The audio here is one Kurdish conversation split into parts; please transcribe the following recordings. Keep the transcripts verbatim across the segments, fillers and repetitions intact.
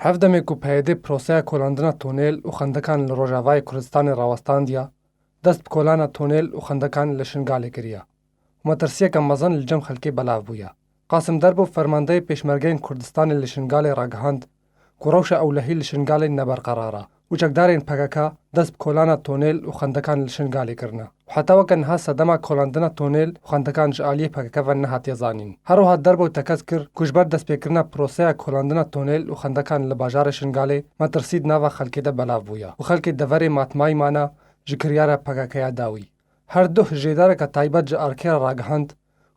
Hevdemê ku P Y D proseya kolandina tonêl û xendekan li Rojavayê Kurdistanê rawestandiya, dest bi kolana tonêl û xendekan li Şingalê kiriye û metirsiyeke mezin li cem xelkê belav bûye. Qasim Derbo, fermandeyê Pêşmergeyên Kurdistanê li Şingalê ragihand ku rewşa ewlehî li Şingalê neberqerar e û çekdarên P K K dest bi kolana tonêl û xendekan li Şingalê kirine û heta weke niha sedema kolandina tonêl û xendekan ji aliyê P K K ve nehatiye zanîn. Her wiha Derbo tekez kir ku ji ber destpêkirina proseya kolandina tonêl û xendekan li bajarê Şingalê metirsî di nava xelkê de belav bûye û xelkê deverê matmayî mane ji kiryara P K K ya dawî. Her duh jêdareke taybet ji erkê re ragihand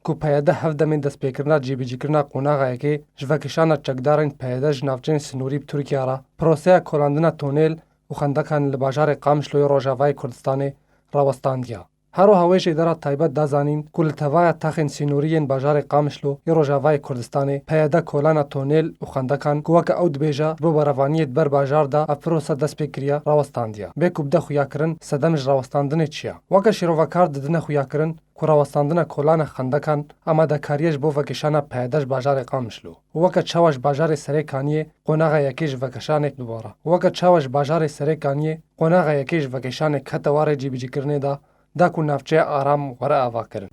ku P Y D hevdemê destpêkirina cîbicîkirina qonaxa yekê ji vekişana çekdarên P Y D ji navçeyên sînorî bi Tirkiye re proseya kolandina tonêl û xendekan li bajarê Qamişloyê Rojavayê Kurdistanê rawestandiya. Her wiha wê jêdara taybet da zanîn ku li tevaya taxên sînorî yên bajarê Qamişlo yê Rojavayê Kurdistanê P Y D kolana tonêl û xendekan ku weke ew dibêje ji bo berevaniyê di ber bajar de ev pirose dest pê kiriye, rawestandiye. Bê ku bide xuyakirin sedem ji rawestandinê çi ye? Weke şîrovekar didine xuyakirin ku rawestandina kolana xendekan amadekarî ye ji bo vekişana P Y D ji bajarê Qamişlo û weke çawa ji bajarê Serê Kaniyê qonaxa yekê ji vekişanê dibore û weke çawa ji bajarê Serê Kaniyê qonaxa yekê ji vekişanê kete warê cîbicîkirinê de da ku navçeya aram were avakirin.